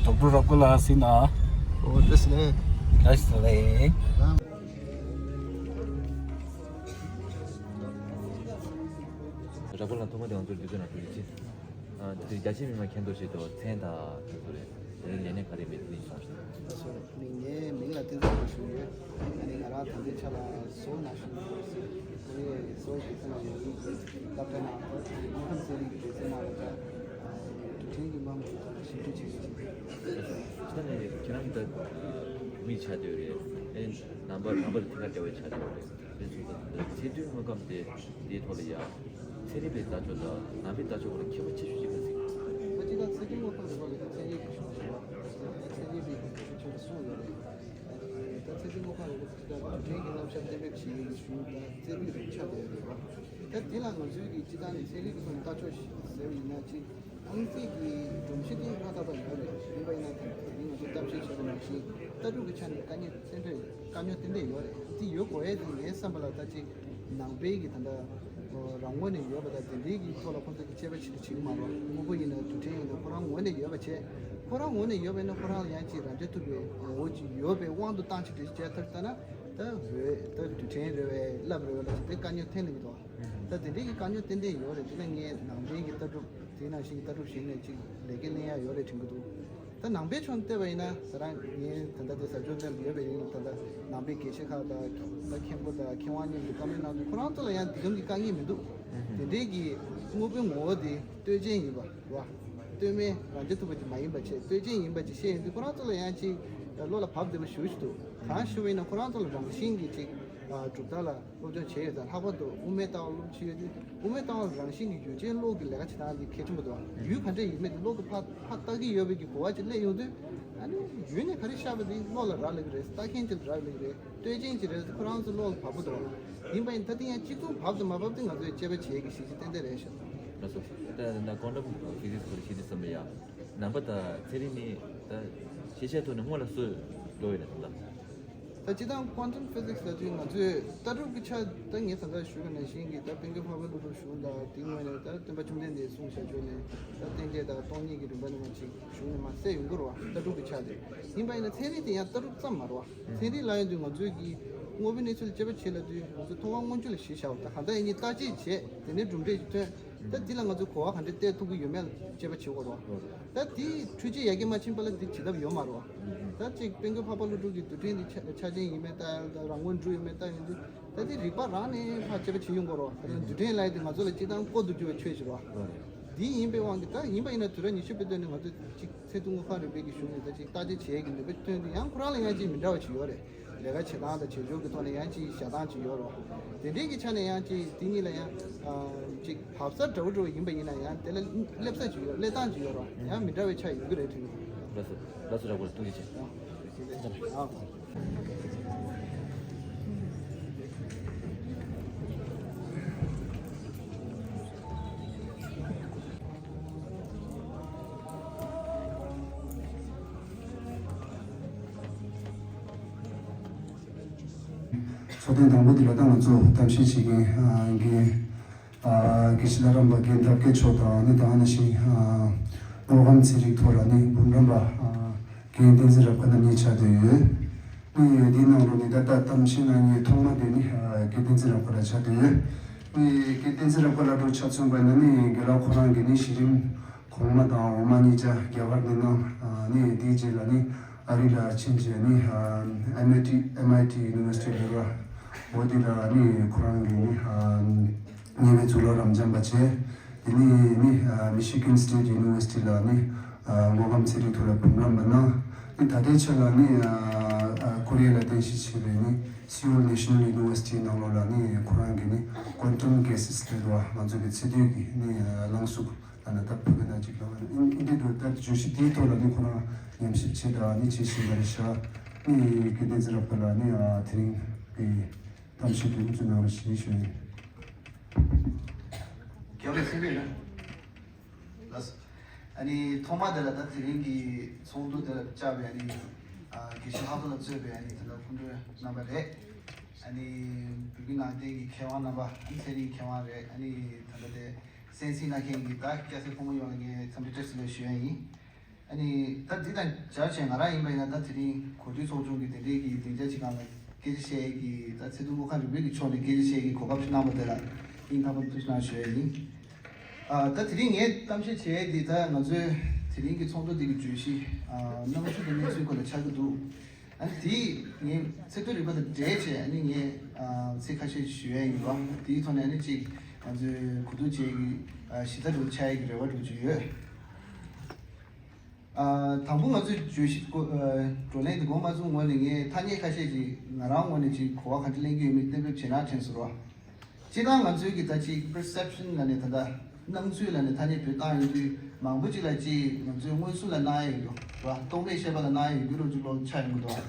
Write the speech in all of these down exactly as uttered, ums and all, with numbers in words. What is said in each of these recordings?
ཌོག་ཊར་རབ་དགའ་ལགས་ཟིན་ན། ཨོ་བཀྲ་ཤིས་བདེ་ལེགས། བཀྲ་ཤིས་བདེ་ལེགས། རབ་དགའ་ལགས་ཐོག་མ་དེ་ང་ཚོར་དུས་ཚོད་གནང་བ་ཐུགས་རྗེ་ཆེ། ཨ་དེ་རྒྱ་ཆེ་མི་མང་མཁྱེན་རྟོགས་ཆེད་དུ་མཚན་དང་དེ་ཚོ་རེད། དེ་རིང་ལས་གནས་ག་རེ་མེད་དེ་ནས་སོང་། ངའི་མིང་ལ་བསྟན་འཛིན་ལགས་ཞུ་ཡོད། ཨ་ནི་ང་རང་ད་ལྟའི་ཆ་ལ་བཟོ་ན་ཞུ་ཡོད། ཀོ་རི་ཡའི་བཟོ་གི་ས་ནང་ཡོད། སློབ་གྲྭ་ནང་དངོས་ཁམས་ཚན་རིག་གི་སློབ་ཚན་ནང་ལ་ད་དུས་དྲན་གྱི་མ་འོངས་པ་ཞིབ་འཇུག་བྱེད་ཀྱི་ཡིན། ད་ནི་ཁྱེད་རང་གི་ད་བུད་མེད་ཆགས་བསྡད་ཡོད་རེད། ཨེ་ནང་པ་ནང་པ་ལ་ཐད་ཀར་འབྲེལ་བ་ཆགས་བསྡད་ཡོད་རེད། དེ་ཚོ་ད་ཚད་མཐོའི་དངོས་ཁམས་དེ་དེའི་ཐོག་ལ་ཡ། ཚན་རིག་པའི་ལྟ་ཕྱོགས་དང་ནང་པའི་ལྟ་ཕྱོགས་བར་ཁྱད་པར་ཆེ་ཤོས་ཅིག་ག་ཚོད་ཡོད། ད་ཅི་ད་ཚན་རིག་དངོས་ཁམས་རིག་པ་ལ་ཚན་རིག་གི་ཤུགས་ཆེ་བ། ཚན་རིག་པའི་ཤུགས་ཆེ་བ་གསུངས་ཡོད་རེད། ད་ཚན་རིག་དངོས་ཁམས་རིག་པ་ཅི་ད་དུས་དྲན་གྱི་རྣམ་གཞག་གཏན་འབེབས་བྱེད་ཡུལ་གཞུང་ད་རྩེ་ཕུད་རིག་ཆགས་བསྡད་ཡོད་རེད་བ། ད་དེ་ལ་ང་ཚོའི་གི་སྤྱི་བཏང་ནས་ཚན་རིག་གི་ཐོག་ནས་ལྟ་ཕྱོགས་ཤིག་ཟེར་བ་ཡིན་ན་ཅིག་ཨང་རྩིས་ཀྱི་སྒྲོམ་གཞི་དེ་ཧྲ་ཏག་ཏག་ཡོད་རེད། ཡིན་པ་ཡིན་ན་དེ་ང་ཚོ་གཏམ་བཤད་བྱས་པ་ནང་བཞིན་ལྟ་གྲུབ་ཀྱི་ཆ་ནས་དཀའ་ངལ་ཏན་ཏན་དཀའ་རྙོག་ཏན་ཏན་ཡོད་རེད། དེ་ཡོད་དགོས་ཡས་དེ་ངའི་བསམ་པ་ལ་ད་ཅིག་ནང་པའི་གི་ད་ལྟ་རང་ངོས་ནས་ཡོད་པ་དང་དེ་འདྲའི་གི་ཐོག་ལ་ཁོང་ཚོ་གི་དཔྱད་པ་བྱེད་ཀྱི་བྱེད་ཀྱི་མ་རེད། དངོས་པོ་ཡིན་ན་དུས་དྲན་ཡིན་ན་ཁོ་རང་ངོས་ནས་ཡོད་པ་བྱས། ཁོ་རང་ངོས་ནས་ཡོད་པ་ཡིན་ན་ཁོ་རང་ལ་ཡང་ཅིག་རང་རྐྱ་ཐུབ་པའི་ངོ་བོ་ཅིག་ཡོད་པའི་དབང་དུ་བཏང་ཅིག་དེ་བྱས་ཐག་ལྟ་ན་ད་འོས་ད་དུས་དྲན་རེད་བས་ལབ་རེད་བས་ལབ་ཅིག་དེ་དཀའ་རྙོག་འཐེན་ལེ་གི་འདུག་ད་དེ་འདྲའི་གི་དཀའ་རྙོག་ཏན་ཏན་ཡོད་རེད། དེ་ན་ངས་ནང་པའི་གི་ལྟ་གྲུབ་དེ་ནང་བཞིན་གི་ལྟ་གྲུབ་གཞན་ནས་ཅིག་ལས་འགན་ལེན་ཡ་ཡོད་རེད་དྲན་གི་འདུག་ད་ནང་པའི་ཕྱོགས་ནས་བལྟས་པ་ཡིན་ན་ད་རང་ངས་ད་ལྟ་དེ་ཟབ་སྦྱོང་སྤེལ་ཡོད་པའི་རིང་ལ་ད་ལྟ་ནང་པའི་དགེ་བཤེས་ཁག་དང་ད་མཁན་པོ་དང་མཁས་དབང་གཉིས་ཀྱི་བཀའ་མོལ་གནང་དུས་ཁོ་རང་ཚོ་ལ་ཡང་འདི་གམ་གི་དཀའ་ངལ་མི་འདུག་དེ་འདྲའི་གི་དངོས་པོའི་ངོ་བོ་དེ་ལྟོས་ཅན་ཡིན་པ་རེད་བ། ལྟོས་མེད་རང་རྐྱ་ཐུབ་པ་ཅིག་མ་ཡིན་པ་བྱས་ལྟོས་ཅན་ཡིན་པ་ཅིག་བཤད་ཡོང་དུས་ཁོ་རང་ཚོ་ལ་ཡང་ཅིག་བློ་ལ་བབས་བསྡད་པ་ཞུ་ཞུ་འདུག་གང་ཞུ་བ་ཡིན་ན་ཁོ་རང་ཚོ་ལ་རང་བཞིན་གྱི་ཅིག་གྲུབ་མཐའ་ལ་སློབ་སྦྱོང་བྱས་ཡོད་ཙང་ལྷག་པར་དུ་དབུ་མའི་ལྟ་བ་སློབ་ཕྱིན་ཡོད་དུས་དབུ་མའི་ལྟ་བ་རང་བཞིན་གྱི་ཡུལ་ཅན་ཀློག་གི་ལས་ཀ་བྱེད་སྟངས་འདི་གལ་ཆེན་པོ་འདུག་ཡུལ་ག་འདྲས་ཡིན་མིན་དེ་ཀློག་གི་ཕར་ཕར་ལྟ་གི་ཡོད་པའི་གི་གོ་བ་ཅིག་སླེབས་ཡོང་དུས་ཨ་ནི་ཡུལ་ནས་ག་རེ་ཤར་བ་དེ་ཀློག་ལ་རག་ལས་ཀྱི་རེད། ལྟ་མཁན་ཅིག་ལ་རག་ལས་ཀྱི་རེད། ལྟོས་ཅན་ཅིག་རེད། ཁོ་རང་ཚོ་ཀློག་ལ་བབ་པོ་འདུག་ཡིན་པ་ཡིན་ད་དེ་ཡང་གཅིག་མཚུངས་བབ་དང་མ་བབ་དེ་ང་ཚོས་དཔྱད་པ་བྱེད་ཀྱི་གཞི་གཅིག་ཏན་ཏན་རེད་ཤག་ལགས་སོ། ད་ད་ཀོན་ཊམ་ཕི་ཟིག་སི་སྐོར་ཞིག་དེ་བསམ་པ་ཡ། ནང་པ་དང་ཚན་རིག་ནི་ད་ཤེས་བྱ་ཐོག་ནས་སྔོན་ལ་སུ་འགྲོ་ཡོད་ན་ད་ལྟ། ད་སྤྱི་བཏང་ཀོན་ཊམ་ཕི་ཟིག་སི་ལབ་དུས་ང་ཚོས་ལྟ་གྲུབ་ཀྱི་ཆ་ད་ངས་ད་ལྟ་ཞུས་པ་ནང་བཞིན་གྱི་ད་དཔལ་མགོན་འཕགས་པ་ཀླུ་སྒྲུབ་གཞུང་དང་དེ་སྔོན་ནས་ད་སྟོན་པ་བཅོམ་ལྡན་འདས་གསུངས་བྱ་བྱོས་ནས་ད་རྟེན་འབྲེལ་དང་སྟོང་ཉིད་ཀྱི་རིམ་པ་ནས་མ་ཅིག་གཞུང་ནས་མ་གསལ་ཡོང་གི་རེད་བ། ལྟ་གྲུབ་ཀྱི་ཆ་དེ་ཡིན་པ་ཡིན་ན་ཚན་རིག་དེ་ཡང་ལྟ་གྲུབ་ཙམ་མ་རེད་བ། ཚན་རིག་ལབ་ཡོང་དུས་ང་ཚོས་ཀྱི་དངོས་པོའི་གནས་ཚུལ་ལ་དཔྱད་པ་བྱེད་ལབ་དུས་ང་ཚོས་མཐོང་བ་མངོན་གྱུར་ལ་གཞི་བཞག་པ་དང་གང་ལྟར་ཡིན་གྱི་བརྟག་དཔྱད་བྱས་དེ་ནས་གྲུབ་འབྲས་ཅིག་ཐོན། ད་འདི་ལ་ང་ཚོས་གོ་བ་ག་འདྲས་གཏད་ཐུབ་ཀྱི་ཡོད་མེད་ལ་དཔྱད་པ་བྱེད་དགོས་རེད་བ། ད་འདི་འཕྲུལ་ཆས་ཡར་རྒྱས་མ་ཕྱིན་པ་ལ་འདི་བྱེད་ཐབས་ཡོད་མ་རེད་བ། ད་ཅིག་དཔལ་མགོན་འཕགས་པ་ཀླུ་སྒྲུབ་ཀྱི་དུས་དྲན་འདི་ཆ་ཆ་ཅན་ཡིན་མིན་ལྟ་ཡ་ལ་ད་རང་ངོས་འགྲོ་ཡོད་མེད་ལྟ་ཡོང་དུས་ད་འདི་རིག་པ་རང་ནས་ཕར་དཔྱད་པ་བྱེད་ཡོང་དགོས་རེད་བ། ད་ལྟ་དུས་དྲན་ལབ་ཡ་འདི་ང་ཚོ་ལ་སྤྱིར་བཏང་ལྐོག་ཏུ་གྱུར་བའི་ཆོས་ཤིག་རེད་བ། འདི་ཡིན་པའི་དབང་གིས་ད་ཡིན་པ་ཡིན་ན་དུས་རབས་ཉི་ཤུ་པའི་སྟོད་ནས་ང་ཚོ་ཅིག་ཚད་མཐོའི་དངོས་ཁམས་རིག་པའི་གི་གཞུང་ནས་ད་ཅིག་བརྟག་དཔྱད་བྱེད་ཡས་ཀྱི་ནུས་པ་ཐོན་དུས་ཡང་ཁོ་རང་ལ་ཡང་ཅིག་མི་འདྲ་བ་ཅིག་ཡོད་རེད། ལས་ཀ་བྱེད་སྟངས་དང་བྱེད་ཕྱོགས་ཀྱི་ཐོག་ནས་ཡང་ཅིག་བཞག་སྟངས་ཅིག་ཡོད་རེད་བ། དེ་འདྲའི་གི་ཆ་ནས་ཡང་ཅིག་དེ་གཉིས་ལ་ཡང་ཅིག་བབ་ས་འདྲ་བོ་འདྲ་བོ་ཡིན་པ་ཡིན་ན་ཡང་དེ་ལ་སླེབས་ས་ཅིག་ཡོད། སླེབས་སྟངས་ཅིག་ཡོད་རེད་བ། ཡང་མི་འདྲ་བའི་ཆ་ཡོད་ཀྱི་རེད་དྲན་གྱི་འདུག་ལགས་སོ། ལགས་སོ། ར་སྐོར་ཐུགས་རྗེ་ཆེ། ཨ། ཚོགས་ཐེངས་དང་པོ་འདི་ལ་ད་ང་ཚོ་གཏམ་བཤད་བྱེད་མཁན་རྒན་དགེ་བཤེས་ལྷ་རམས་པ་རྒན་ཐབས་མཁས་མཆོག་དང་ནི་ད་ག་ནང་བཞིན་དངོས་ཁམས་ཚན་རིག་ཐོག་ལ་ནི་འབུམ་རམས་པ་རྒན་བསྟན་འཛིན་རབ་དགའ་རྣམ་གཉིས་ཆགས་བསྡད་ཡོད། ནི་འདིའི་ནང་ལོགས་ནས་ད་ལྟ་གཏམ་བཤད་གནང་མཁན་ཐོག་མ་དེ་ནི་རྒན་བསྟན་འཛིན་རབ་དགའ་ལགས་ཆགས་བསྡད་ཡོད། ནི་རྒན་བསྟན་འཛིན་རབ་དགའ་ལགས་འདྲ་ཆ་མཚོན་པ་ཡིན་ན་ནི་རྒན་ལགས་ཁོ་རང་གིས་ནི་གཞི་རིམ་གོང་མ་དང་འོག་མ་གཉིས་ཆ་རྒྱ་གར་ནས་གནང་། ནི་དེའི་རྗེས་ལ་ནི་ཨ་རི་ལ་ཕྱིན་རྗེས་ནི་ཨེམ་ཨའི་ཊི་ཨེམ་ཨའི་ཊི་ཡུ་ནི་ཝར་སི་ཊི་ལ་འོ་དེ་ལ་ནི་ཁོ་རང་གིས་ནི་གཉེར་བའི་གཙུག་ལག་རབ་འབྱམས་པ་བྱས། དེ་ནས་ནི་མི་ཤི་གན་སི་ཊེཊ་ཡུ་ནི་ཝར་སི་ཊི་ལ་ནི་དངོས་ཁམས་ཚན་རིག་ཐོག་ལ་འབུམ་རམས་པ་གནང་། ནི་ད་ལྟའི་ཆ་ལ་ནི་ཀོ་རི་ཡ་ལ་རྟེན་གཞི་བྱས་པའི་ནི་སི་ཨོལ་ནེ་ཤ་ནལ་ཡུ་ནི་ཝར་སི་ཊི་ནང་ལོགས་ལ་ནི་ཁོ་རང་གིས་ནི་ཀོན་ཊམ་གྷེ་སི་སི་ལབ་འདུག་བ། ང་ཚོ་གི་ཚད་རྡུལ་གྱི་ནི་རླངས་གཟུགས་ལ་ནི་ད་བོད་སྐད་ནང་ཅིག་ལབ་པ་ཡིན་ན་ཨིན་ཌི་ཌི་ད་བརྗོད་གཞི་དེའི་ཐོག་ལ་ནི་ཁོ་རང་ཉམས་ཞིབ་བྱས་དང་ནི་བྱེད་བཞིན་པ་རེད་ཤག་ནི་རྒན་བསྟན་འཛིན་རབ་དགའ་ལགས་ནི་དེ་རིང་གི་གཏམ་བཤད་འདི་དབུ་འཛུགས་གནང་རོགས་ཞེས་ཞུ་ཡིན། རྒྱལ་བ་སེང་གེ་ལགས། ལགས་སོ། ཨ་ནི་ཐོག་མ་དེ་ལ་ད་དེ་རིང་གི་ཚོགས་འདུ་དེ་ལ་བཅར་བའི་ཨ་ནི་ཨ་དགེ་བཤེས་ལྷག་པ་ལ་གཙོས་པའི་ཨ་ནི་དེ་ལ་སྐུ་མགྲོན་རྣམ་པ་རེད། ཨ་ནི་བོད་བརྒྱུད་ནང་བསྟན་གྱི་མཁས་དབང་རྣམ་པ། ཨ་ནི་ཚན་རིག་མཁས་དབང་རེད། ཨ་ནི་ད་ལྟ་དེ་གསན་གཟིགས་གནང་མཁན་གྱི་ད་སྐྱ་སེར་ཕོ་མོ་ཡོངས་ལ་ངས་འཚམས་འདྲི་བཀྲ་ཤིས་བདེ་ལེགས་ཞུ་ཡ་ཡིན། ཨ་ནི་ད་འདི་དང་སྦྱར་བྱས་ང་རང་ཡིན་པ་ཡིན་ན། ད་དེ་རིང་གོ་སྒྲིག་ཚོགས་ཆུང་གི་དེ་འབྲེལ་གྱི་སྡིངས་ཆ་ཅིག་སྒང་ལ་སྐད་ཆ་བཤད་ཀྱི། ད་ཚེ་ཐུང་སྔོ་ཁམས་རིག་པའི་གི་ཕྱོགས་ནས་སྐད་ཆ་བཤད་ཀྱི་གོ་སྐབས་ཤིག་གནང་བ་དེ་ལ་སྙིང་ཐག་པ་ནས་ཐུགས་རྗེ་གནང་ཞུ་ཡ་ཡིན། ཨ། ད་དེ་རིང་ངས་གཏམ་བཤད་བྱས་ཏེ། ད་ང་ཚོའི་དེ་རིང་གི་ཚོགས་འདུ་འདི་གི་བརྗོད་གཞི། ཨ། སྣང་ཚུལ་དང་གནས་ཚུལ་སྐོར་ལ་ཆགས་ཀྱི་འདུག་ཨ་ནི་དེ་ངས་ཚིག་ཐོ་རིག་པ་དང་འབྲེལ་བྱས། ཨ་ནི་ངས་ཨ་ཚིག་ཁ་ཤས་ཞུ་ཡ་ཡིན་པ། དེའི་ཐོག་ནས་ཨ་ནི་ཅིག་ང་ཚོའི་གོ་བསྡུར་བྱེད་ཀྱི་ཨ་གཞི་རྩ་འདྲ་བོ་ཆགས་ཡ་གི་རེ་བ་འདྲ་བོ་ཅིག་ཡོད། ཨ། དང་པོ་ང་ཚོའི་བརྗོད་གཞི་སྐོར། ཨ། བགྲོ་གླེང་འདི་འགོ་མ་ཚུགས་སྔོན་ནས་ངས་ཐ་སྙད་ཁ་ཤས་ཅིག་ང་རང་ངོས་ནས་ཅིག་གོ་བ་ག་འདྲ་ལེན་གྱི་ཡོད་མེད་གཏན་འབེབས་བྱེད་ན་དྲན་སོང་རོ། སྤྱིར་བཏང་ང་ཚོའི་གི་ད་ཅིག་པར་སེབ་ཤན་ལབ་ནས། ད་ལྟ་སྣང་ཚུལ་ལབ་ནས་ཐ་སྙད་བེད་བཏང་ཡོང་དུས། མང་པོ་ཅིག་ལ་ཅིག་ང་ཚོས་མངོན་སུམ་ལ་སྣང་ཡ་ཡོད་འགྲོ་བ། རྟོག་མེད་ཤེས་པ་ལ་སྣང་ཡ་ཡོད་རྒྱུ་རུ་ཅིག་ལོག་ཆགས་ཡོང་གི་འདུག་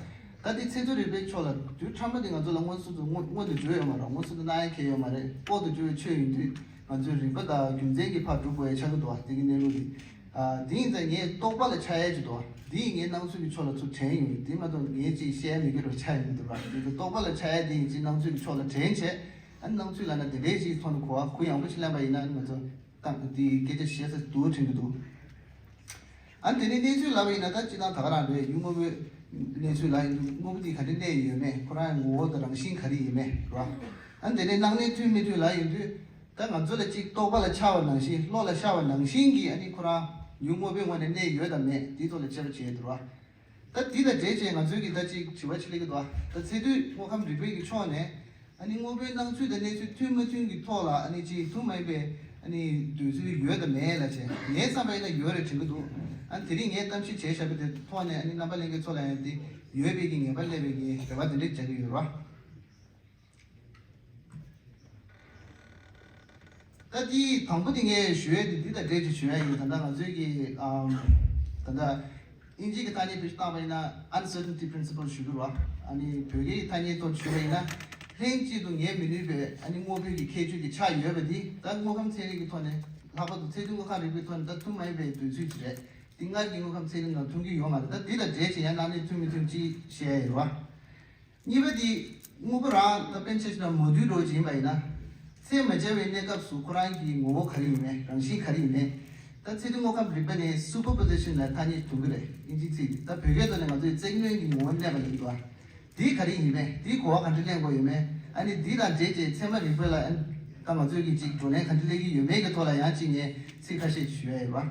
ད་འདི་ཚེ་ཐུང་རིག་པའི་ཕྱོགས་ལ་དུས་ཕྲ་མོ་འདི་ང་ཚོ་ལ་མངོན་སུམ་དུ་མངོན་མངོན་དུ་གྱུར་ཡོད་མ་རེད། མངོན་སུམ་དུ་སྣང་ཡ་གང་ཡང་ཡོད་མ་རེད། ལྐོག་ཏུ་གྱུར་བའི་ཆོས་ཡིན་དུས། ང་ཚོའི་རིག་པ་དང་རྒྱུ་མཚན་གྱི་ཕར་སྒྲུག་དགོས་ཡ་ཆགས་ཀྱི་འདུག་བ། དེ་གི་གནས་ལུགས་འདི། ཨ། དེ་ཡིན་ཙང་ངས་རྟོག་པ་ལ་ཆགས་ཡ་ཅིག་འདུག་བ། འདི་ཡིན་ངས་སྣང་ཚུལ་གྱི་ཕྱོགས་ལ་ཚུར་དྲན་ཡོང་། དེ་མ་གཏོགས་ངས་ཅིག་བཤད་ཡ་མེད་ཀྱི་རུ་ཆགས་ཡོང་གི་འདུག་བ། འདི་ཚོ་རྟོག་པ་ལ་ཆགས་ཡ་དེ་ཡིན་ཅིག་སྣང་ཚུལ་གྱི་ཕྱོགས་ལ་དྲན་བྱས། ཨ། སྣང་ཚུལ་ལབ་ན་དེ་འདྲའི་ཅིག་ཐོག་ནས་གོ་བ་གུ་ཡངས་པོ་ཞིག་ལེན་པ་ཡིན་ན། ང་ཚོ་ཏང་འདི་སྐད་ཆ་བཤད་ས་འདུག་དྲན་གྱི་འདུག་ཨ། དེ་ནས་གནས་ཚུལ་ལབ་པ་ཡིན་ན། ད་སྤྱིར་བཏང་ད་ག་རང་རེད། ཡུལ་དངོས་པོའི་གནས་ཚུལ་ལ་ཡིན་དུས། དངོས་པོ་འདི་ག་འདྲ་གནས་ཡོད་མེད། ཁོ་རང་ངོ་བོ་དང་རང་བཞིན་ག་རེ་ཡིན་མེད་རེད་བ། ཨ། དེ་ནས་སྣང་གནས་མཐུན་མི་མཐུན་ལ་ཡིན་དུས། ད་ང་ཚོ་ལ་ཅིག་རྟོག་པ་ལ་འཆར་བ་ནང་བཞིན། བློ་ལ་ཤར་བ་ནང་བཞིན་གྱི། ཨ་ནི་ཁོ་རང་ཡུལ་དངོས་པོའི་ངོས་ནས་གནས་ཡོད་དམ་མེད། དེའི་ཐོག་ལ་དཔྱད་པ་བྱས་འདུག་བ། ད་དེ་དང་འབྲེལ་བྱས་ང་ཚོའི་གི་ད་ཅིག་དྲི་བ་ཅིག་སླེབས་ཀྱི་འདུག་བ། ད་ཚེ་དུས་སྔོ་ཁམས་རིག་པའི་གི་ཕྱོགས་ནས། ཨ་ནི་དངོས་པོའི་སྣང་ཚུལ་དང་གནས་ཚུལ་མཐུན་མ་མཐུན་གྱི་ཐོག་ལ། ཨ་ནི་ཅིག་ཐུན་མ་ཡིན་པའི་ཨ་ནི་འདོད་ཚུལ་ཡོད་དམ་མེད་ལབ་བྱས། ངའི་བསམ་པ་ཡིན་ན་ཡོད་རེད་དྲན་གྱི་འདུག་ཨ། དེ་རིང་ངས་གཏམ་བཤད་བྱས་བཞག་པ་དེ་ཐོག་ནས། ཨ་ནི་རྣམ་པ་ལྷན་རྒྱས་ཚོ་ལ་ཡང་དེ་ཡོད་པའི་གི་ངེས་པ་སླེབས་པའི་གི་རེ་བ་དེ་འདྲ་བྱ་གི་ཡོད་རེད་བ། ད་དེའི་དང་པོ་དེ་ངས་ཞུ་ཡས་དེ་འདི་དང་འབྲེལ་གྱི་ཞུ་ཡས་ཡིན། ད་ལྟ་ང་ཚོའི་གི། ཨམ། ད་ལྟ་དབྱིན་ཇིའི་གི་ཐ་སྙད་དཔེ་བཏང་པ་ཡིན་ན། uncertainty principle ཞུ་གི་རེད་བ། ཨ་ནི་བོད་སྐད་ཀྱི་ཐ་སྙད་ཐོག་ཞུ་བ་ཡིན་ན། ལྷན་ཅིག་ཏུ་ངེས་མི་ནུས་པའི། ཨ་ནི་དངོས་པོའི་གི་ཁྱད་ཆོས་ཀྱི་ཆ་ཡོད་པ་འདི། ད་དངོས་ཁམས་ཚན་རིག་གི་ཐོག་ནས། ལྷག་པར་དུ་ཚེ་དུས་སྔོ་ཁམས་རིག་པའི་ཐོག་ནས་ད་ཐུན་མ་ཡིན་པའི་འདོད་ཚུལ་ཅིག་རེད། འདི་སྔར་གྱི་དངོས་ཁམས་ཚན་རིག་ནང་མཐོང་གི་ཡོད་མ་རེད། ད་འདི་དང་འབྲེལ་བྱས་ཡང་སྣང་གནས་མཐུན་མི་མཐུན་ཅིག་བཤད་ཡས་ཡོད་བ། གཉིས་པ་དེ། དངོས་པོ་རང་ད་དཔེར་ན་ཆ་བཞག་ན་མོ་རྡུལ་འདྲ་བོ་ཅིག་ཡིན་པ་ཡིན་ན། ཚད་མ་སྦྱར་བའི་གནས་སྐབས་སུ་ཁོ་རང་གི་ངོ་བོ་ག་རེ་ཡིན་མིན། རང་བཞིན་ག་རེ་ཡིན་མིན། ད་ཚེ་དུས་སྔོ་ཁམས་རིག་པ་ནས་སུ་པར་པོ་ཟི་ཤན་ལ་ཐ་སྙད་ཐུང་གི་རེད། དབྱིན་ཇིའི་ཚིག་རེད། ད་བོད་སྐད་ཐོག་ནས་ང་ཚོས་རྩལ་ནུས་ཀྱི་ངོ་བོ་གནས་པ་ལབ་ཀྱི་འདུག་ཨ། འདི་ག་རེ་ཡིན་མིན། འདིའི་གོ་བ་ག་འདྲ་ལེན་དགོས་ཡོད་མེད། ཨ་ནི་འདི་དང་འབྲེལ་བྱས་ཚད་མ་རིག་པ་ལ། ཨ། ད་ང་ཚོས་ཀྱི་ཅིག་བགྲོ་གླེང་ག་འདྲ་སླེབས་ཀྱི་ཡོད་མེད་ཀྱི་ཐོག་ལ་ཡང་ཅིག་ངས་ཚིག་ཁ་ཤས་ཞུ་ཡ་ཡོད་པ།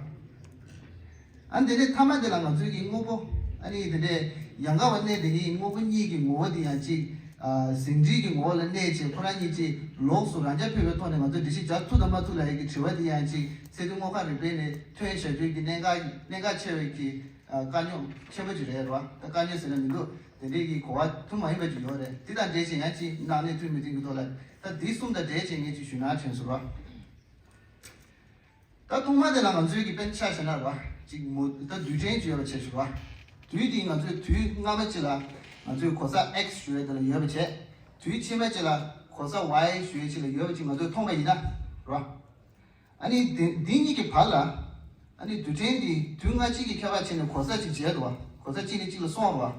ཨ། དེ་ནས་མཐའ་མ་དེ་ལ་ང་ཚོའི་གི་དངོས་པོ། ཨ་ནི་དེ་འདྲའི་ཡང་དག་པ་གནས་དེ་ཉིད་དངོས་པོ་ཉིད་ཀྱི་ངོ་བོ་དེ་ཡང་ཅིག་ཨ། ཟིན་བྲིས་ཀྱི་ངོ་བོ་ལ་གནས་བྱས། ཁོ་རང་ཉིད་ཅིག་ལོགས་སུ་རང་རྐྱ་འཕེར་བའི་ཐོག་ནས་ང་ཚོས་འགྲེལ་བཤད་རྒྱག་ཐུབ་དང་མ་ཐུབ་ལབ་ཡ་གི་དྲི་བ་དེ་ཡང་ཅིག་ཚེ་དུས་སྔོ་ཁམས་རིག་པའི་ནས་ཐོན་བཞག་རྒྱུ་གི་གནད་འགག་གནད་འགག་ཆེ་བའི་གི། ཨ། དཀའ་རྙོག་ཆེན་པོ་ཅིག་རེད་རོ། ད་དཀའ་རྙོག་ཟེར་ན་མི་འདུག་དེ་འདྲའི་གི་གོ་བ་ཐུན་མ་ཡིན་པ་ཅིག་ཡོད་རེད། དེ་དང་འབྲེལ་བྱས་ཡང་ཅིག་སྣང་གནས་མཐུན་མི་མཐུན་གྱི་ཐོག་ལ། ད་འདི་གསུམ་དང་འབྲེལ་བྱས་ངས་ཅིག་ཞུས་ན་དྲན་སོང་རོ། ད་ཐོག་མ་དེ་ལ་ང་ཚོའི་གི་དཔེར་ན་ཆ་བཞག་ན་རེད་བ། ཅིག་མོ། ད་རྡུལ་ཕྲན་ཅིག་ཡོད་པ་བྱས་ཞུ་བ། རྡུལ་དེ་ང་ཚོས་དུས་སྔ་མ་ཅིག་ལ་ང་ཚོས་གོ་ས་X ཞུ་བའི་དེ་ལ་ཡོད་པ་བྱས། དུས་ཕྱི་མ་ཅིག་ལ་གོ་ས་Y ཞུ་བའི་ཅིག་ལ་ཡོད་པ་ཅིག་ང་ཚོས་མཐོང་པ་ཡིན་ན་རེད་བ། ཨ་ནི་དེ་འདི་གཉིས་ཀྱི་བར་ལ། ཨ་ནི་རྡུལ་ཕྲན་འདི་དུས་སྔ་ཕྱི་གི་ཁྱད་པར་ཕྱེ་ནས་གོ་ས་ཅིག་བྱས་འདུག་བ། གོ་ས་གཅིག་ནས་གཅིག་ལ་སོང་བ་རེད་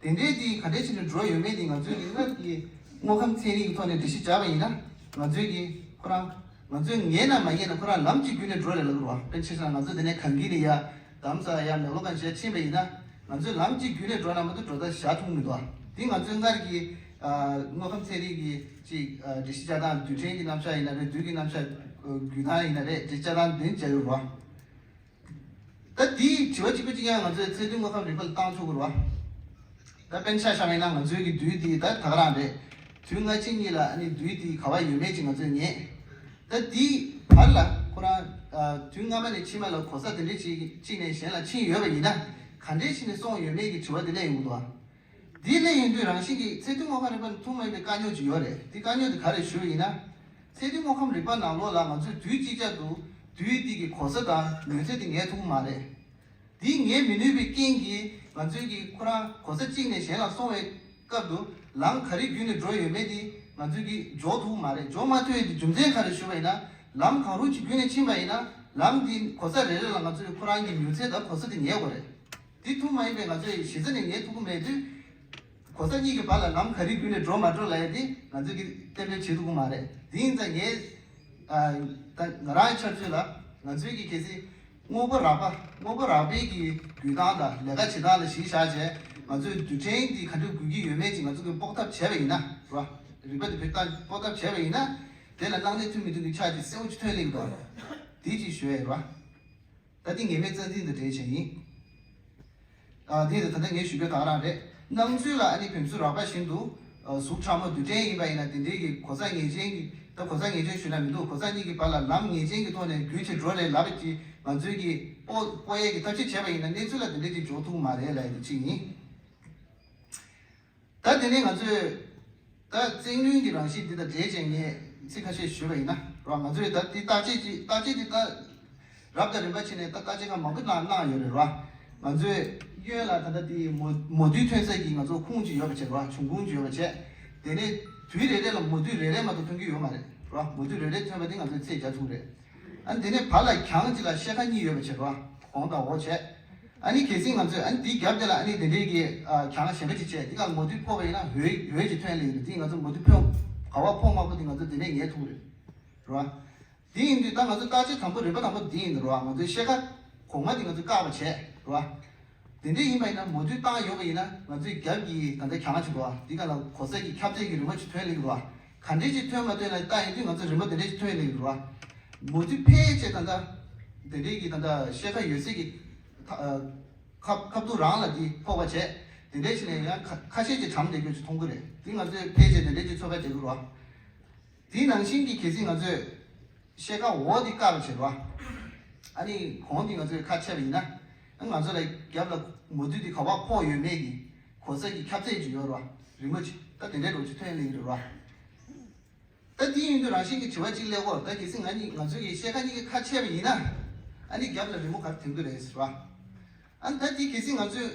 བ། དེ་འདྲའི་དེ་ག་འདྲས་བྱས་ནས་འགྲོ་ཡོད་མེད་དེ་ང་ཚོས་ཀྱི་སྔར་གྱི་དངོས་ཁམས་ཚན་རིག་གི་ཐོག་ནས་འགྲེལ་བཤད་བྱས་པ་ཡིན་ན། ང་ཚོས་ཀྱི་ཁོ་རང་། ང་ཚོས་ངེས་ན་མ་ངེས་ན་ཁོ་རང་ལམ་གཅིག་བརྒྱུད་ནས་འགྲོ་རེད་ལབ་ཀྱི་རེད་བ། དཔེར་ན་ཆ་བཞག་ན་ང་ཚོ་དེ་ནས་གངས་སྐྱིད་ནས་ཡར་རྡ་རམ་ས་ལ་ཡར་མེག་ལོ་གྷན་ཇི་ཕྱིན་པ་ཡིན་ན། ང་ཚོས་ལམ་གཅིག་བརྒྱུད་ནས་འགྲོ་ན་མ་གཏོགས་འགྲོ་ས་གཞན་མཐོང་མི་འདུག་བ། དེ་ང་ཚོས་སྔར་གྱི་ཨ་དངོས་ཁམས་ཚན་རིག་གི་ཅིག་ཨ་འགྲེལ་བཤད་བྱ་སྟངས། རྡུལ་ཕྲན་གྱི་རྣམ་གཞག་ཡིན་ན་རེད། རྡུལ་གྱི་རྣམ་གཞག་ཨ་བརྒྱུད་སྟངས་ཡིན་ན་རེད། འགྲེལ་བཤད་བྱ་སྟངས་དེ་བྱས་ཡོད་རེད་བ། ད་དེའི་དྲི་བ་གཅིག་པ་གཅིག་རྐྱང་ང་ཚོས་ཚེ་དུས་དངོས་ཁམས་རིག་པ་ལ་བཏང་ཆོག་གི་རེད་བ། ད་དཔེར་ན་ཆ་བཞག་པ་ཡིན་ན་ང་ཚོའི་གི་རྡུལ་འདི་ད་ད་ག་རང་རེད། དུས་སྔ་ཕྱི་གཉིས་ལ་ཨ་ནི་རྡུལ་འདི་ག་བ་ཡོད་མེད་ཅིག་ང་ཚོས་ངེས། ད་དེའི་བར་ལ་ཁོ་རང་ཨ་དུས་སྔ་མ་ནས་ཕྱི་མ་ལ་གོ་ས་དེ་འདྲས་ཅིག་གཅིག་ནས་གཞན་ལ་ཕྱིན་ཡོད་པ་ཡིན་ན། ག་འདྲས་ཕྱིན་ནས་སོང་ཡོད་མེད་ཀྱི་དྲི་བ་དེ་སླེབས་ཡོང་གི་འདུག་བ། འདི་སླེབས་ཡོང་དུས་རང་བཞིན་གྱིས་ཚེ་དུས་དངོས་ཁམས་རིག་པ་ནི་ཐུན་མོང་མ་ཡིན་པའི་དཀའ་རྙོག་ཅིག་ཡོད་རེད། འདི་དཀའ་རྙོག་འདི་ག་རེ་ཞུ་བ་ཡིན་ན། ཚེ་དུས་དངོས་ཁམས་རིག་པ་ནང་ལོགས་ལ་ང་ཚོས་དུས་གཅིག་ཅར་དུ་རྡུལ་འདི་གི་གོ་ས་དང་མྱོང་ཚོར་དེ་ངེས་ཐུབ་ཀྱི་མ་རེད། འདི་ངེས་མི་ནུས་པའི་རྐྱེན་གྱིས་ང་ཚོས་ཀྱི་ཁོ་རང་གོ་ས་གཅིག་ནས་གཞན་ལ་སོང་བའི་སྐབས་སུ་ལམ་ག་རེ་བརྒྱུད་ནས་འགྲོ་ཡོད་མེད་དེ་ང་ཚོས་ཀྱི་འཇོག་ཐུབ་ཀྱི་མ་རེད། འཇོག་མ་ཐུབ་ཡས་དེ་རྒྱུ་མཚན་ག་རེ་ཞུ་བ་ཡིན་ན། ལམ་གང་རུང་ཅིག་བརྒྱུད་ནས་ཕྱིན་པ་ཡིན་ན། ལམ་འདི་གོ་ས་རེ་རེ་ལ་ང་ཚོས་ཁོ་རང་གི་མྱོང་ཚོར་དང་གོ་ས་དེ་ངེས་དགོས་རེད། དེ་ཐུན་མོང་མ་ཡིན་པའི་ང་ཚོས་གཞི་རྩ་ནས་ངེས་ཐུབ་ཀྱི་མེད་དུས། གོ་ས་གཉིས་ཀྱི་བར་ལ་ལམ་ག་རེ་བརྒྱུད་ནས་འགྲོ་མ་འགྲོ་ལབ་ཡ་དེ་ང་ཚོས་ཀྱི་གཏན་འབེབས་བྱེད་ཐུབ་ཀྱི་མ་རེད། དེ་ཡིན་ཙང་ངས་ཨ་ད་ང་རང་འཆར་ཚུལ་ལ་ང་ཚོས་ཀྱི་གལ་སྲིད་ དངོས་པོ་རགས་པ། དངོས་པོ་རགས་པའི་གི་དགོས་སྟངས་དང་ལས་ཀ་བྱེད་སྟངས་ལ་གཞི་བཞག་བྱས། ང་ཚོས་རྡུལ་ཕྲན་འདི་ག་འདྲ་དགོས་ཀྱི་ཡོད་མེད་ཅིག་ང་ཚོ་གིས་དཔོག་ཐབས་བྱས་པ་ཡིན་ན་རེད་བ། རིག་པ་འདི་བེད་སྤྱོད་དཔོག་ཐབས་བྱས་པ་ཡིན་ན། དེ་ལ་གནང་གནད་མཐུན་མི་མཐུན་གྱི་ཆ་ཅིག་གསལ་པོ་ཅིག་ཐོན་སླེབས་ཀྱི་འདུག་དེ་ཅིག་ཞུ་ཡས་རེད་བ། ད་འདི་ངེས་མེད་རྩ་འཛིན་དང་འབྲེལ་བྱས་ཡིན། ཨ། འདི་ད་ལྟ་ངས་ཞུས་པའི་གང་རང་རེད། སྣང་ཚུལ་ལ་ཨ་ནི་བེམ་ཟོན་རགས་པ་བཞིན་དུ། ཨ། གཟུགས་ཕྲ་མོ་རྡུལ་ཕྲན་ཡིན་པ་ཡིན་ན་དེ་འདྲའི་གི་གོ་ས་ངེས་ཅན་གྱི། ད་གོ་ས་ངེས་ཅན་ཞུས་ན་མི་འདུག་གོ་ས་གཉིས་ཀྱི་བར་ལ་ལམ་ངེས་ཅན་གྱི་ཐོག་ནས་བརྒྱུད་བྱས་འགྲོ་རེད་ལབ་པ་ཅིག་ང་ཚོས་ཀྱིས་དཔོག་དཔོག་ཡས་ཀྱི་ཐབས་ཤེས་བྱས་པ་ཡིན་ན་གནས་ཚུལ་ལ་དེ་འདྲའི་ཅིག་འབྱུང་ཐུབ་ཀྱི་མ་རེད་ལབ་ཡ་དེ་གཅིག་ཡིན། ད་དེ་ནས་ང་ཚོས་ད་བཙན་གནོན་གྱི་རང་བཞིན་འདི་དང་འབྲེལ་བྱས་ངས་ཚིག་ཁ་ཤས་ཞུས་པ་ཡིན་ན་རོ། ང་ཚོས་ད་འདི་བརྟག་དཔྱད་ཅིག་བརྟག་དཔྱད་འདི་ད་རབ་དང་རིམ་པ་བྱས་ནས་ད་བརྟག་དཔྱད་ཁག་མང་པོ་གནང་གནང་ཡོད་རེད་རོ། ང་ཚོས་གཡོན་ལ་ད་ལྟ་འདི་མོ་མོ་རྡུལ་ཐོན་ས་ཀྱི་ང་ཚོ་ཁུངས་ཅིག་ཡོད་པ་བྱས་རོ། འབྱུང་ཁུངས་ཅིག་ཡོད་པ་བྱས། དེ་ནས་དུས་རེ་རེ་ལ་མོ་རྡུལ་རེ་རེ་མ་གཏོགས་ཐོན་གྱི་ཡོད་མ་རེད་རོ། མོ་རྡུལ་རེ་རེ་ཐོན་པ་དེ་ང་ཚོས་ཚད་རྒྱག་ཐུབ་རེད། ཨ་ནི་དེ་ནས་བར་ལ་གྱང་གཅིག་ལ་ཤེལ་ཁ་གཉིས་ཡོད་པ་བྱས་རོ། གོང་དང་འོག་བྱས། ཨ་ནི་གལ་སྲིད་ང་ཚོས་ཨ་ནི་དེའི་རྒྱབ་དེ་ལ་ཨ་ནི་དེ་འདྲའི་གི་ཨ་གྱང་གཞན་པ་ཅིག་བྱས། དེ་ག་མོ་རྡུལ་ཕོག་པ་ཡིན་ན་འོད་འོད་ཅིག་ཐོན་ལེ་ཡོད་རེད། དེ་ང་ཚོ་མོ་རྡུལ་ཕོག་ག་བ་ཕོག་མ་ཕོག་དེ་ང་ཚོ་དེ་ནས་ངེས་ཐུབ་རེད། རེད་བ། དེ་ཡིན་དུས་ད་ང་ཚོ་བརྟག་དཔྱད་དང་པོ་རིམ་པ་དང་པོ་དེ་ཡིན་རེད་བ། ང་ཚོའི་ཤེལ་ཁ་གོང་མ་དེ་ང་ཚོས་བཀག་པ་བྱས་རེད་བ། དེ་འདྲ་ཡིན་པ་ཡིན་ན་མོ་རྡུལ་བཏང་ཡོད་པ་ཡིན་ན་ང་ཚོའི་རྒྱབ་ཀྱི་ད་ལྟ་གྱང་ཅིག་འདུག་བ། དེ་ག་ལ་གོ་ས་གི་ཁྱབ་ཚད་ཀྱི་རི་མོ་ཅིག་ཐོན་ལེ་འདུག་བ། ག་འདྲས་ཅིག་ཐོན་མ་ཐོན་ལ་བལྟ་ཡོང་དུས་ང་ཚོ་རི་མོ་དེ་འདྲས་ཅིག་ཐོན་ལེ་འདུག་བ། མོ་རྡུལ་ཕལ་ཆེར་ད་ལྟ་དེ་འདྲས་ཀྱི་ད་ལྟ་ཤེལ་ཁ་ཡོད་ཚད་ཀྱི་ཐ་ཨ་ཁ་ཁ་ཐུག་རང་ལ་དེ་ཕོག་པ་བྱས། དེ་འདྲས་ཅིག་ནས་ཡང་ཁ་ཁ་ཤས་ཅིག་གྲམ་བསྡད་རྒྱུ་ཅིག་མཐོང་གི་རེད། དེ་ང་ཚོས་ཕལ་ཆེར་དེ་འདྲས་ཅིག་ཚོད་དཔག་བྱེད་དགོས་རེད་བ། དེའི་ནང་བཞིན་གྱི་གལ་སྲིད་ང་ཚོས་ཤེལ་ཁ་འོག་འདི་བཀག་པ་བྱེད་རོགས། ཨ་ནི་གོང་འདི་ང་ཚོས་ཁ་ཕྱེ་བ་ཡིན་ན། ང་ཚོ་ལ་རྒྱབ་ལ་མོ་རྡུལ་འདི་ག་པར་ཕོག་ཡོད་མེད་ཀྱི་གོ་ས་ཀྱི་ཁྱབ་ཚད་ཅིག་ཡོད་རོགས། རི་མོ་ཅིག་ད་དེ་འདྲའི་འདྲ་བོ་ཅིག་ཐོན་ལེ་ཡོད་རོགས། ད་དེ་ཡིན་དུས་རང་བཞིན་གྱི་དྲི་བ་གཅིག་སླེབས་ཀྱི་ཡོད་རེད། ད་གལ་སྲིད་ང་གཉིས་ང་ཚོ་གིས་ཤེལ་ཁ་གཉིས་ཀྱི་ཁ་ཕྱེ་བ་ཡིན་ན། ཨ་ནི་རྒྱབ་ལ་རི་མོ་ག་རེ་ཐོན་གྱི་རེད་ཟེར་བ། ཨ་ནི་ད་དེ་གལ་སྲིད་ང་ཚོས་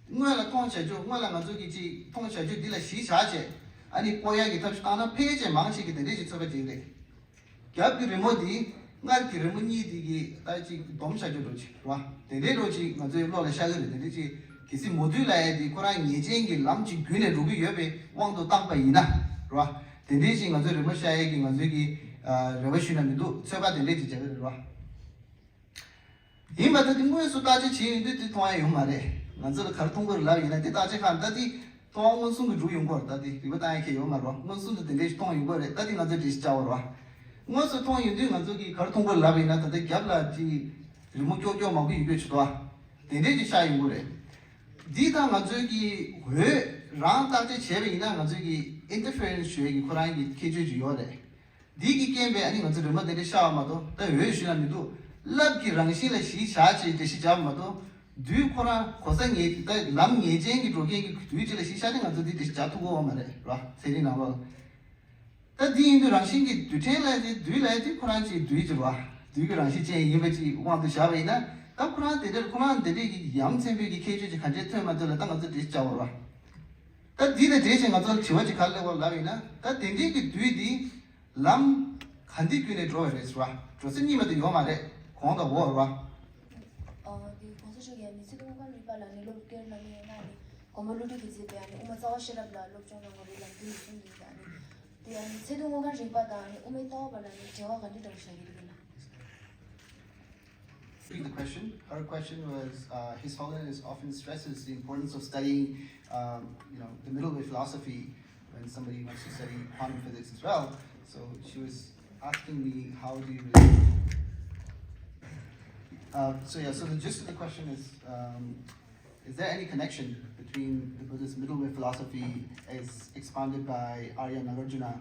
སྔོན་ལ་མཐོང་བྱ་རྒྱུ། སྔོན་ལ་ང་ཚོ་གིས་ཅིག་མཐོང་བྱ་རྒྱུ་འདི་ལ་གཞི་བཞག་བྱས། ཨ་ནི་སྤོ་ཡག་གི་ཐབས་ཤེས་བཏང་ན་ཕལ་ཆེར་མང་ཆེ་གིས་དེ་འདྲས་ཅིག་ཚོད་དཔག་བྱེད་ཀྱི་རེད། རྒྱབ་ཀྱི་རི་མོ་འདི་སྔར་གྱི་རི་མོ་གཉིས་འདི་གིས་ད་ཅིག་སྡོམ་བྱ་རྒྱུ་འདྲ་ཅིག་རེད་བ། དེ་འདྲས་འདྲ་ཅིག་ང་ཚོའི་བློ་ལ་ཤར་གྱི་རེད། དེ་འདྲས་ཅིག་གལ་སྲིད་མོ་རྡུལ་ལབ་ཡ་འདི་ཁོ་རང་ངེས་ཅན་གྱི་ལམ་ཅིག་བརྒྱུད་ནས་འགྲོ་གི་ཡོད་པའི་དབང་དུ་བཏང་པ་ཡིན་ན་རེད་བ། དེ་འདྲས་ཅིག་ང་ཚོའི་རི་མོ་ཤར་ཡ་གི་ང་ཚོའི་གི་ཨ་རེ་བ་ཞུས་ན་མི་འདུག་ཚོད་དཔག་དེ་འདྲས་ཅིག་བྱ་གི་རེད་བ། ཡིན་པ་ད་དེ་དངོས་སུ་བརྟག་དཔྱད་བྱས་ཡོང་དུས་དེ་མཐོང་ཡ་ཡོང་མ་རེད། ང་ཚོ་ལ་ག་རེ་མཐོང་གི་རེད་ལབ་ཡིན་ན་དེ་བརྟག་དཔྱད་ཁག་ད་དེ་མཐོང་བ་མངོན་སུམ་གྱིས་འགྲུབ་ཡོང་གི་རེད། ད་དེ་རིག་པ་བཏང་ཡ་གང་ཡང་ཡོད་མ་རེད། མངོན་སུམ་དུ་དེ་འདྲས་ཞིག་མཐོང་ཡོང་གི་རེད། ད་དེ་ང་ཚོས་དེ་ཞིག་བྱ་བ་རེད་བ། དངོས་སུ་མཐོང་ཡོང་དུས་ང་ཚོ་གིས་ག་རེ་མཐོང་གི་རེད་ལབ་ཡིན་ན་ད་ལྟ་རྒྱབ་ལ་དེ་རི་མོ་ཀྱོག་ཀྱོག་མང་པོ་ཡོད་རྒྱུ་ཅིག་འདུག་བ། དེ་འདྲས་ཅིག་ཤར་ཡོང་གི་རེད། འདི་དང་ང་ཚོའི་གི་འོད་རང་བརྟག་དཔྱད་བྱས་པ་ཡིན་ན་ང་ཚོའི་གི་ཨིན་ཊར་ཧྥེ་རེན་སི་ཞུ་ཡ་གི་ཁོ་རང་གི་ཁྱད་ཆོས་ཅིག་ཡོད་རེད། འདི་གི་རྐྱེན་པས་ཨ་ནི་ང་ཚོ་རི་མོ་དེ་འདྲ་ཤར་བ་མ་གཏོགས་ད་འོད་ཞུ་ན་མི་འདུག་རླབས་ཀྱི་རང་བཞིན་ལ་གཞི་བཞག་བྱས་འགྲེལ་བཤད་བརྒྱབ་པ་མ་གཏོགས། རྡུལ་ཁོ་རང་གོ་ས་ངེས་ད་ལམ་ངེས་ཅན་གྱི་འགྲོ་མཁན་གྱི་རྡུལ་གཅིག་ལ་གཞི་བཞག་སྟེ་ང་ཚོ་འདི་འགྲེལ་བཤད་རྒྱག་ཐུབ་ཀྱི་ཡོད་མ་རེད་ར། ཚན་རིག་ནང་ལོགས་ལ། ད་འདི་ཡིན་དུས་རང་བཞིན་གྱི་རྡུལ་ཕྲན་ལ་དེ་རྡུལ་ལ་དེ་ཁོ་རང་ཅིག་རྡུལ་གྱི་ར། རྡུལ་གྱི་རང་བཞིན་ཅན་ཡིན་པ་ཅིག་དབང་དུ་བཞག་པ་ཡིན་ན། ད་ཁོ་རང་དེ་འདྲར་ཁོ་རང་དེ་འདྲའི་གི་ཡ་མཚན་པོའི་གི་ཁྱད་ཆོས་ཅིག་ག་འདྲས་ཐོན་མ་ཐོན་ལ་ད་ང་ཚོ་འགྲེལ་བཤད་རྒྱག་དགོས་ར། ད་འདི་དང་འབྲེལ་བྱས་ང་ཚོར་དྲི་བ་ཅིག་ག་རེ་སླེབས་ཡོད་ལབ་ཡིན་ན། ད་དེ་འདྲའི་གི་རྡུལ་འདི་ལམ་ག་འདི་བརྒྱུད་ནས་འགྲོ་བ་རེད་ཟེར་བ། འགྲོ་ས་གཉིས་མ་གཏོགས་ཡོད་མ་རེད། གོང་དང་འོག་རེད་བ། ཨ་འདི་གོང་ས་མཆོག་གིས་ཨ་ནི་ཚེ་ཐར་དངོས་མཁར་རིག་པ་ལ་ནི་སློབ་སྐྱོར་གནང་མཁན་ཡིན་ན་ནི་གོང་མ་བློ་གྲོས་རྒྱལ་མཚན་པས་ཨ་ནི་དབུ་མ་རྩ་བ་ཤེས་རབ་ལ་སློབ་སྦྱོང་གནང་དགོས་རེད་ལབ་འདི་ནས་གསུངས་འདུག་ཨ་ནི་འདི་ཨ་ནི་ཚེ་ཐར་དངོས་མཁར་རིག་པ་དང་ཨ་ནི་དབུ་མའི་ལྟ་བ་བར་ལ་ནི་འབྲེལ་བ་ག་འདྲ་འདྲ་བོ་བཞག་གི་འདུག་ལབ་ན། Repeat the question. Her question was, uh, His Holiness often stresses the importance of studying, um, you know, the middle way philosophy when somebody wants to study quantum physics as well. So she was asking me, how do you relate? Uh, so yeah, so the gist of the question is, um, is there any connection between the Buddhist middle way philosophy as expounded by Arya Nagarjuna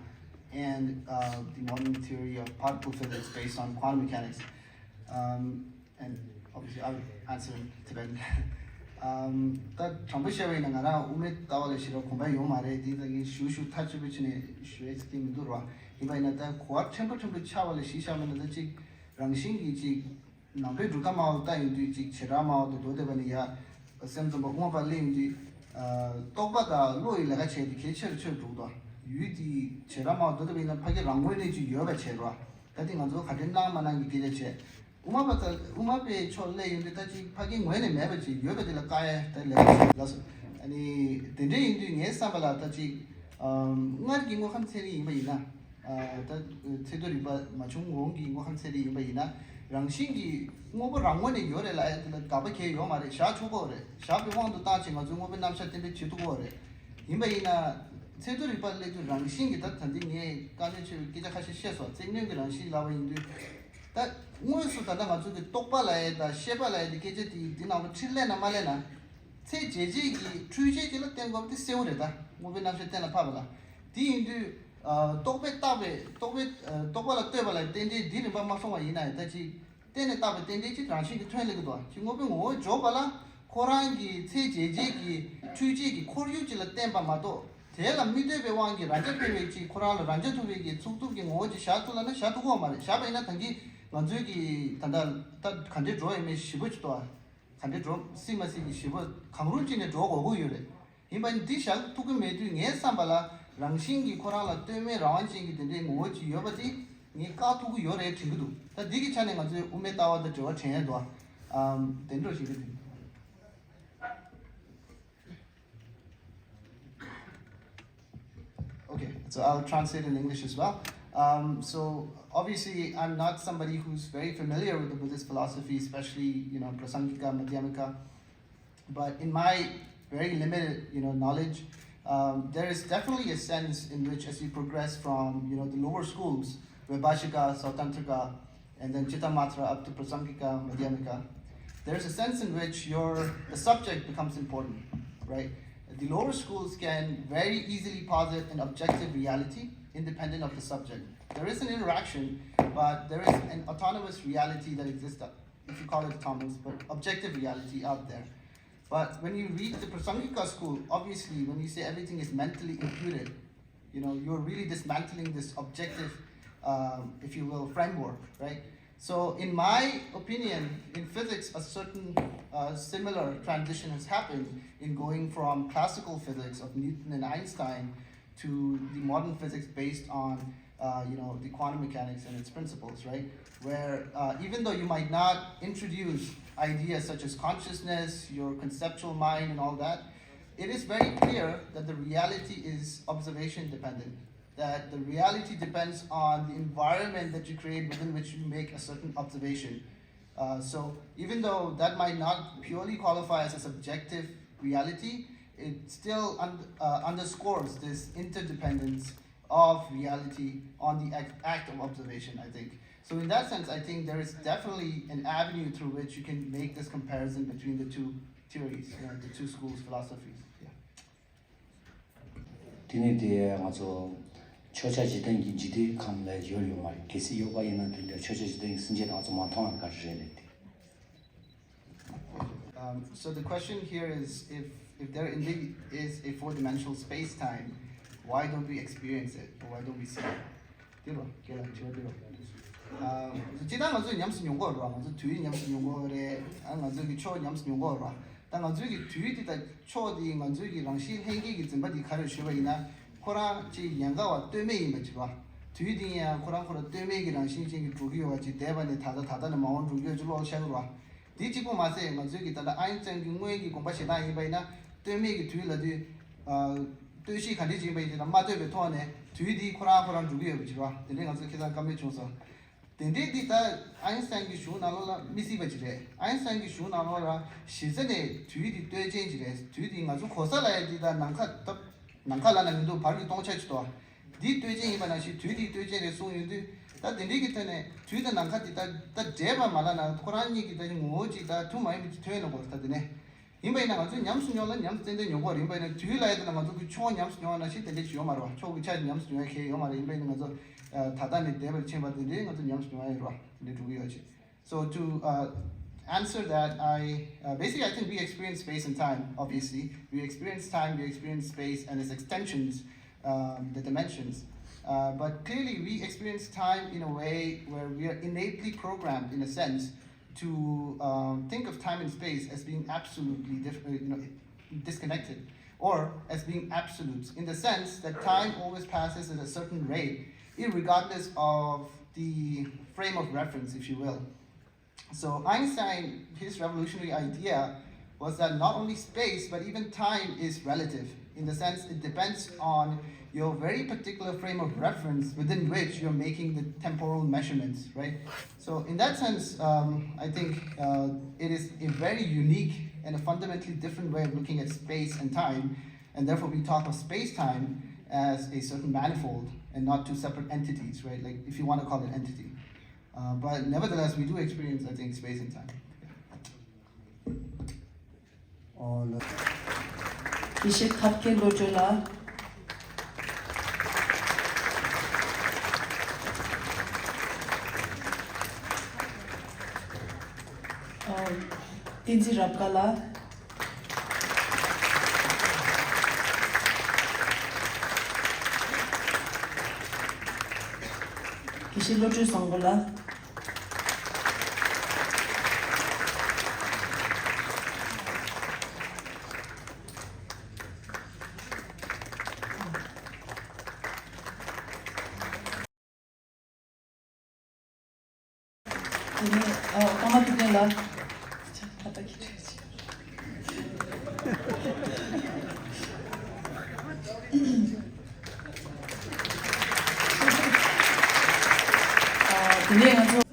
and uh, the modern theory of particle physics based on quantum mechanics? Um, and obviously, I would answer in Tibetan. Um, ད་དྲང་པོ་བཤད་པ་ཡིན་ན་ང་རང་དབུ་མའི་ལྟ་བ་ལ་ཞེ་དྲག་གོམས་པ་ཡོད་མ་རེད། དེ་ད་ངས་ཞུ་ཞུ་མཐའ་གཅིག་པུ་བྱས་ནས་ཞུ་ཡས་ཅིག་མི་འདུག་ར། ཡིན་པ་ཡིན་ན་ད་གོ་བ་ཕྲན་བུ་ཕྲན་བུ་ཆགས་པ་ལ་གཞི་བཞག་པ་ན་ད་ཅིག་རང་བཞིན་གྱིས་ཅིག་ནང་པའི་གྲུབ་མཐའ་སྨྲ་བ་ལྟ་ཡོང་དུས་ཅིག་བྱེ་བྲག་སྨྲ་བ་དང་མདོ་སྡེ་པ་ནས་ཡ། སེམས་ཙམ་པ་དབུ་མ་པ་སླེབས་ཡོང་དུས། རྟོག་པ་དང་བློ་ཡི་ལས་ཀ་བྱས་ཏེ་གལ་ཆེ་རུ་ཆེ་རུ་འགྲོ་གི་འདུག་ཡུལ་དེའི་བྱེ་བྲག་སྨྲ་བ་མདོ་སྡེ་པ་ཡིན་ན་ཕ་གི་རང་ངོས་ནས་ཅིག་ཡོད་པ་བྱས་རོགས། ད་དེ་ང་ཚོ་ག་འདྲའི་གནང་མ་གནང་གི་སྐད་ཆ་བྱས། དབུ་མ་པ་དང་དབུ་མ་པའི་ཕྱོགས་སླེབས་ཡོང་དུས་ད་ཅིག་ཕ་གི་ངོས་ནས་མེད་པ་ཅིག་ཡོད་པ་དེ་ལ་བཀག་ཡ་ད་ལས་ལ་སོ། ཨ་ནི་དེ་འདྲ་ཡིན་དུས་ངའི་བསམ་པ་ལ་ད་ཅིག་སྔར་གྱི་དངོས་ཁམས་ཚན་རིག་ཡིན་པ་ཡིན་ན། ད་ཚད་མཐོའི་རིག་པ་མ་བྱུང་གོང་གི་དངོས་ཁམས་ཚན་རིག་ཡིན་པ་ཡིན་ན། རང་བཞིན་གྱིས་དངོས་པོ་རང་ངོས་ནས་ཡོད་རེད་ལབ་ཡ་དེ་ལ་དགག་པ་གང་ཡང་ཡོད་མ་རེད། བཞག་ཆོག་གི་རེད། བཞག་པའི་དབང་དུ་བཏང་བྱས་ང་ཚོས་དངོས་པོའི་རྣམ་གཞག་གཏན་འབེབས་བྱེད་ཐུབ་ཀྱི་རེད། ཡིན་པ་ཡིན་ན། ཚད་མཐོ་རིག་པ་སླེབས་དུས་རང་བཞིན་གྱིས་ད་ད་འདི་ངས་དཀའ་གནད་ཆེ་བའི་སྐད་ཆ་ཁ་ཤས་བཤད་སོང་། རྩིས་གནོན་གྱི་རང་བཞིན་ལབ་པ་ཡིན་དུས། ད་དངོས་སུ་ད་ལྟ་ང་ཚོ་གི་རྟོག་པ་ལབ་ཡ་དང་ཤེས་པ་ལབ་ཡ་དེ་སྐད་ཆ་དེ་འདི་ནང་ལ་ཁྲིད་སླེབས་ན་མ་སླེབས་ན། ཚད་འཇལ་བྱེད་ཀྱི་འཕྲུལ་ཆས་ཅིག་ལ་བརྟེན་དགོས་པ་དེ་གསལ་པོ་རེད། ད་དངོས་པོའི་རྣམ་གཞག་གཏན་ལ་ཕབ་པ་ལ། དེ་ཡིན་དུས། ཨ། རྟོག་པས་བཏགས་པའི་རྟོག་པའི་ཨ། རྟོག་པ་ལ་ལྟོས་པ་ལ་རྟེན་འབྲེལ་འདི་རིམ་པ་མ་སོང་བ་ཡིན་ན་ཡང་ད་ཅིག་གཏན་ནས་བཏགས་པའི་རྟེན་འབྲེལ་ཅིག་རང་བཞིན་གྱིས་ཐོན་སླེབས་ཀྱི་འདུག་ཅིག་དངོས་པོའི་ངོ་བོ་འཇོག་པ་ལ་ཁོ་རང་གི་ཚད་འཇལ་བྱེད་ཀྱི་འཕྲུལ་ཆས་ཀྱི་ཁོར་ཡུག་ཅིག་ལ་བརྟེན་པ་མ་གཏོགས། དེ་ལ་མི་ལྟོས་པའི་དབང་གིས་རང་རྐྱ་འཕེར་བའི་ཅིག་ཁོ་རང་ལ་རང་རྐྱ་ཐུབ་པའི་གི་ཚུགས་ཐུབ་ཀྱི་ངོ་བོ་ཅིག་བཞག་ཐུབ་ལབ་ན་བཞག་ཐུབ་ཀྱི་ཡོད་མ་རེད། བཞག་པ་ཡིན་ན་ད་གིན་ང་ཚོའི་གི་ད་ལྟ་ད་ག་འདྲས་འགྲོ་ཡོད་མེད་ཞིབ་པོ་ཅིག་འདུག་ག་འདྲས་འགྲོ་སྲིད་མ་སྲིད་ཀྱི་ཞིབ་པོ་གང་རུང་ཅིག་ནས་འགྲོ་དགོས་ཀྱི་ཡོད་རེད། ཡིན་པ་ཡིན་འདི་བཞག་ཐུབ་ཀྱི་མེད་དུས་ངའི་བསམ་པ་ལ་རང་བཞིན་གྱིས་ཁོ་རང་ལ་ལྟོས་མེད་རང་དབང་ཅན་གྱི་དེ་འདྲའི་ངོ་བོ་ཅིག་ཡོད་པ་དེ་ངས་བཀག་ཐུབ་ཀྱི་ཡོད་རེད་དྲན་གྱི་འདུག་ད་འདི་གི་ཆ་ནས་ང་ཚོས་དབུ་མའི་ལྟ་བ་དང་འབྲེལ་བ་དྲན་ཡས་འདུག་ཨམ། དེ་འདྲ་ཞིག་རེད། Okay, so I'll translate in English as well. Um, so obviously, I'm not somebody who's very familiar with the Buddhist philosophy, especially, you know, Prasangika, Madhyamika. But in my very limited, you know, knowledge, um, there is definitely a sense in which, as you progress from, you know, the lower schools, Vaibhashika, Sautantrika, and then Chittamatra up to Prasangika, Madhyamika, there is a sense in which your the subject becomes important, right? The lower schools can very easily posit an objective reality independent of the subject. There is an interaction, but there is an autonomous reality that exists, if you call it autonomous, but objective reality out there. But when you read the Prasangika school, obviously, when you say everything is mentally imputed, you know, you're really dismantling this objective, um, if you will, framework, right? So, in my opinion, in physics, a certain uh, similar transition has happened in going from classical physics of Newton and Einstein to the modern physics based on uh, you know, the quantum mechanics and its principles, right? Where uh, even though you might not introduce ideas such as consciousness, your conceptual mind, and all that, it is very clear that the reality is observation dependent. That the reality depends on the environment that you create within which you make a certain observation. Uh, so even though that might not purely qualify as a subjective reality, it still un- uh, underscores this interdependence of reality on the act, act of observation, I think. So in that sense, I think there is definitely an avenue through which you can make this comparison between the two theories, you know, the two schools, philosophies. Yeah. དེ་ནས་དེ་ང་ཚོ་ཕྱོགས་ཆ་འཇིག་རྟེན་གྱི་འཇིག་རྟེན་ཁམས་ལ་ཡོད་ཡོད་མ་རེད། གལ་སྲིད་ཡོད་པ་ཡིན་ན་དེ་འདྲ་ཕྱོགས་ཆ་འཇིག་རྟེན་གྱི་སེམས་ཅན་དང་ང་ཚོ་མ་མཐོང་བ་ག་རེ་རེད་ལབ་དེ། Um, so the question here is if, if there indeed is a four dimensional space time, why don't we experience it? Or why don't we see it? དེ་རོ། ཁྱེད་ལ་དྲི་བ་དེ་རོ། སྤྱིར་བཏང་ང་ཚོས་ཉམས་སུ་མྱོང་གི་ཡོད་རེད་བ། ང་ཚོ་དུས་ཉམས་སུ་མྱོང་གི་ཡོད་རེད། ང་ཚོ་གི་ཕྱོགས་ཉམས་སུ་མྱོང་གི་ཡོད་རེད་བ། ད་ང་ཚོའི་གི་དུས་དེ་དང་ཕྱོགས་དེ་ང་ཚོའི་གི་རང་བཞིན་ལྷན་སྐྱེས་ཀྱི་འཛིན་པ་དེ་ག་རེ་ཞུས་པ་ཡིན་ན། ཁོ་རང་ཅིག་ཡན་གར་བ་ལྟོས་མེད་ཡིན་པ་ཅིག་རེད་བ། དུས་དེ་ཡང་ཁོ་རང་ཁོ་རང་ལྟོས་མེད་ཀྱི་རང་བཞིན་ཅན་གྱི་འགྲོ་གི་ཡོད་པ་ཅིག་འདས་པ་ནས་ད་ལྟ་ད་ལྟ་ནས་མ་འོངས་འགྲོ་གི་ཡོད་ཅིག་ལོག་བཤད་གི་རེད་བ། དེ་གཅིག་པོ་མ་ཟད་ང་ཚོའི་གི་ད་ལྟ་ཨའིན་སྟན་གྱི་སྔོན་གྱི་དགོངས་པ་བཞེས་སྟངས་ཡིན་པ་ཡིན་ན། ལྟོས་མེད་ཀྱི་དུས་ལབ་དུས། ལྟོས་གཞི་ག་འདྲ་ཅིག་ཡིན་པ་ཡིན་ཅེ་ན་མ་ལྟོས་པའི་ཐོག་ནས་དུས་འདི་ཁོ་རང་ཁོ་རང་འགྲོ་གི་ཡོད་པ་ཅིག་རེད་བ། དེ་འདྲའི་ང་ཚོ་ཁ་སང་བཀའ་མོལ་བྱུང་སོང་། དེ་འདྲའི་འདི་ད་ཨའིན་སྟན་གྱི་གཞུང་ནང་ལོགས་ལ་མི་སྲིད་པ་ཅིག་རེད། ཨའིན་སྟན་གྱི་གཞུང་ནང་ལོགས་ལ་གཞི་རྩ་ནས་དུས་འདི་ལྟོས་ཅན་ཅིག་རེད། དུས་འདི་ང་ཚོ་གོ་ས་ལབ་ཡ་འདི་ད་ནམ་མཁའ་ད་ནམ་མཁའ་ལབ་ན་མི་འདུག་བར་གྱི་སྟོང་ཆ་ཅིག་ཏོ། འདི་ལྟོས་ཅན་ཡིན་པ་ནང་བཞིན་དུས་འདི་ལྟོས་ཅན་རེད་གསུངས་ཡོང་དུས། ད་དེ་འདྲའི་གི་ཐད་ནས་དུས་དང་ནམ་མཁའ་འདི་ད་ད་འདྲེས་པ་མ་ལབ་ན་ཁོ་རང་གཉིས་ཀྱི་ད་ངོ་བོ་ཅིག་ད་ཐུན་མ་ཡིན་པ་ཅིག་ཐོན་ཡོང་གི་ཡོད་རེད་ད་དེ་ནས། ཡིན་པ་ཡིན་ན་ང་ཚོས་ཉམས་སུ་མྱོང་ལ་ཉམས་ཙན་དན་མྱོང་གི་རེད། ཡིན་པ་ཡིན་ན་དུས་ལ་ཡ་དེ་ན་ང་ཚོ་གི་ཕྱོགས་ཉམས་སུ་མྱོང་བ་ནང་བཞིན་དེ་འདྲ་ཅིག་ཡོད་མ་རེད་བ། ཕྱོགས་ཀྱི་ཆ་ཉམས་སུ་མྱོང་ཡ་གང་ཡང་ཡོད་མ་རེད། ཡིན་པ་ཡིན་ན་ང་ཚོ་ད་ལྟ་ནས་འདས་པར་ཕྱིན་པ་དེ་འདྲའི་ང་ཚོ་ཉམས་སུ་མྱོང་ཡ་ཡོད་རེད་བ། དེ་འདྲའི་འགྲོ་གི་ཡོད་ཅིག So to uh, answer that, I uh, basically I think we experience space and time. Obviously, we experience time, we experience space and its extensions, um, the dimensions. Uh, but clearly, we experience time in a way where we are innately programmed, in a sense, to um, think of time and space as being absolutely diff- uh, you know, disconnected or as being absolutes, in the sense that time always passes at a certain rate, regardless of the frame of reference, if you will. So Einstein, his revolutionary idea was that not only space, but even time is relative. In the sense, it depends on your very particular frame of reference within which you're making the temporal measurements, right? So, in that sense, um, I think uh, it is a very unique and a fundamentally different way of looking at space and time, and therefore we talk of space time as a certain manifold and not two separate entities, right? Like, if you want to call it entity. Uh, but nevertheless, we do experience, I think, space and time. དགེ་བཤེས་ཁ་སྐད་བློ་གྲོས་ལགས། ཨ། བསྟན་འཛིན་རབ་དགའ་ལགས། དགེ་བཤེས་བློ་གྲོས་བཟང་པོ་ལགས། དེ་ནས་ཨ། ཀརྨ་ཐུབ་བསྟན་ལགས། ཕ་ད་ཁྱེད་རེད། ཨ། དེ་ནས་ང་ཚོ།